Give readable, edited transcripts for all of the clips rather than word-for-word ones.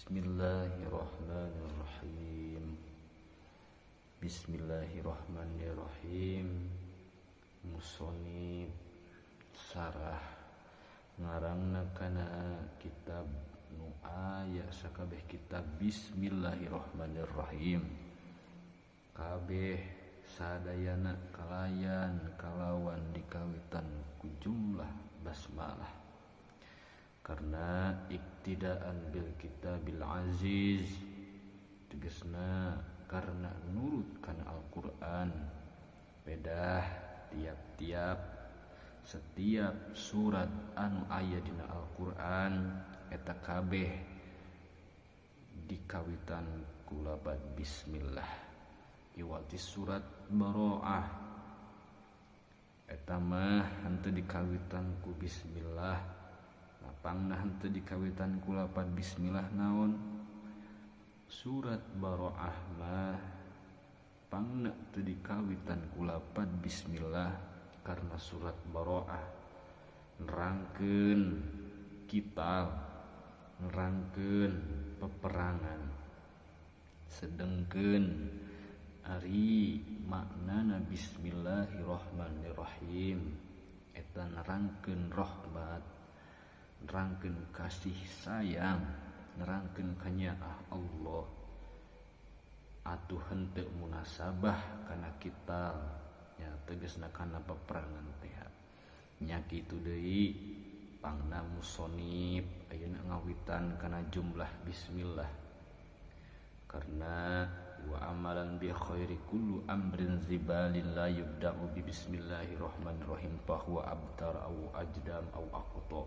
Bismillahirrahmanirrahim. Bismillahirrahmanirrahim. Musonib sarah ngarangna kana kitab nu aya sakabeh kitab Bismillahirrahmanirrahim. Kabeh sadayana kalayan kalawan dikawitan ku jumlah basmalah. Karena iktidaan bil kitabil aziz, tegasna karena nurut kana Al-Qur'an. Pedah tiap-tiap setiap surat anu aya dina Al-Qur'an eta kabeh dikawitan ku lapat bismillah. Iwati surat Baroah eta mah henteu dikawitan ku bismillah. Lapangna henteu dikawitan ku lapat bismillah naon? Surat Baroah mah pangna teu dikawitan ku lapat bismillah karena surat Baroah nerangkeun kitab, nerangkeun peperangan. Sedengkeun ari maknana bismillahirrahmanirrahim eta nerangkeun rahmat, nerangkeun kasih sayang, nerangkeun kanyaah Allah. Atuh henteu munasabah kana kita nya, tegasna kana peperangan teh. Nya kitu deui pangna musonib ayeuna ngawitan kana jumlah bismillah. Karena wa amalan bi khairi kullu amrin zibalin la yubda'u bi bismillahirrahmanirrahim fa huwa abtar au ajdam au aqta.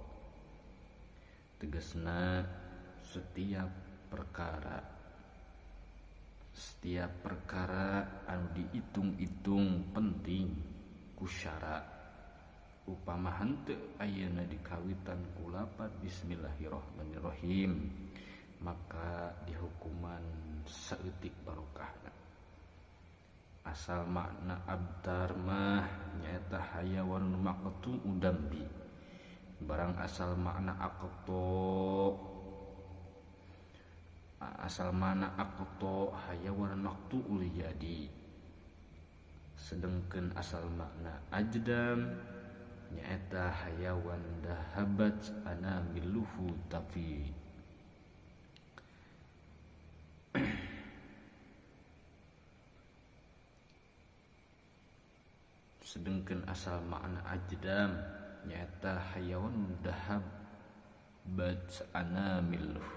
Tegasna setiap perkara anu dihitung-hitung penting ku syara. Upama henteu ayeuna dikawitan ku lapat bismillahirrahmanirrahim maka dihukuman saeutik barokahna. Asal makna abtar mah nyaeta hayawan maqtu udambi. Barang asal makna aqto, asal makna aqto hayawan maqtu uliyadi. Sedengkeun asal makna ajdam nyaeta hayawan dahabat anamiluhu tafi. Sedengkeun asal makna ajdam nyaeta hayawan dahabat anamiluh.